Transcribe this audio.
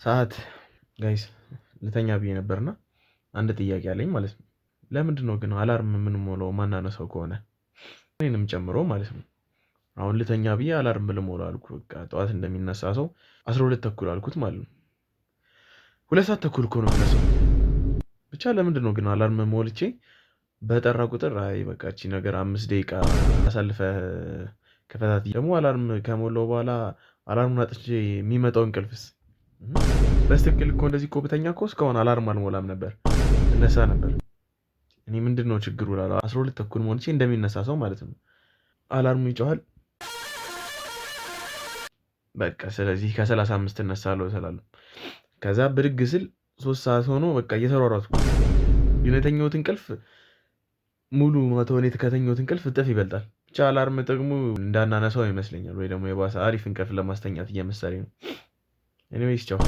ሰዓት guys፣ ልተኛ ብዬ ነበርና አንድ ጥያቄ አለኝ ማለት ነው። ለምንድን ነው ግን alarm የምንሞላው ማናነሳው ከሆነ፣ እኔንም ጨምሮ ማለት ነው? አሁን ልተኛ ብዬ alarm ልሞላ አልኩ። በቃ ጠዋት እንደሚነሳ ሰው 12:30 አልኩት ማለት ነው። 2 ሰዓት ተኩል እኮ ነው የምነሳው። ብቻ ለምንድን ነው ግን alarm ሞልቼ በጠራ ቁጥር አይ በቃ እቺ ነገር 5 ደቂቃ አሳልፈ ከፈታት፣ ደግሞ alarm ከሞላው በኋላ alarm ኡን አጥቼ የሚመጣው እንቅልፍስ? በስትክክል እኮ እንደዚህ እኮ ብተኛ እኮ እስካሁን alarm አልሞላም ነበር፣ እነሳ ነበር። እኔ ምንድን ነው ችግሩ እላለሁ። 12:30 ሞልቼ እንደሚነሳ ሰው ማለት ነው። Alarm ኡ ይጮሃል። በቃ ስለዚህ ከ35 እነሳለሁ እላለሁ። ከዛ ብድግ ስል 3 ሰዓት ሆኖ በቃ እየተሯሯጥኩ፣ ግን የተኛሁት እንቅልፍ ሙሉ ማታውን ከተኛሁት እንቅልፍ እጥፍ ይበልጣል። ብቻ alarm ጥቅሙ እንዳናነሳው ይመስለኛል፣ ወይ ደግሞ የባሰ አሪፍ እንቅልፍ ለማስተኛት እየመሰለኝ ነው። Anyways ቻው።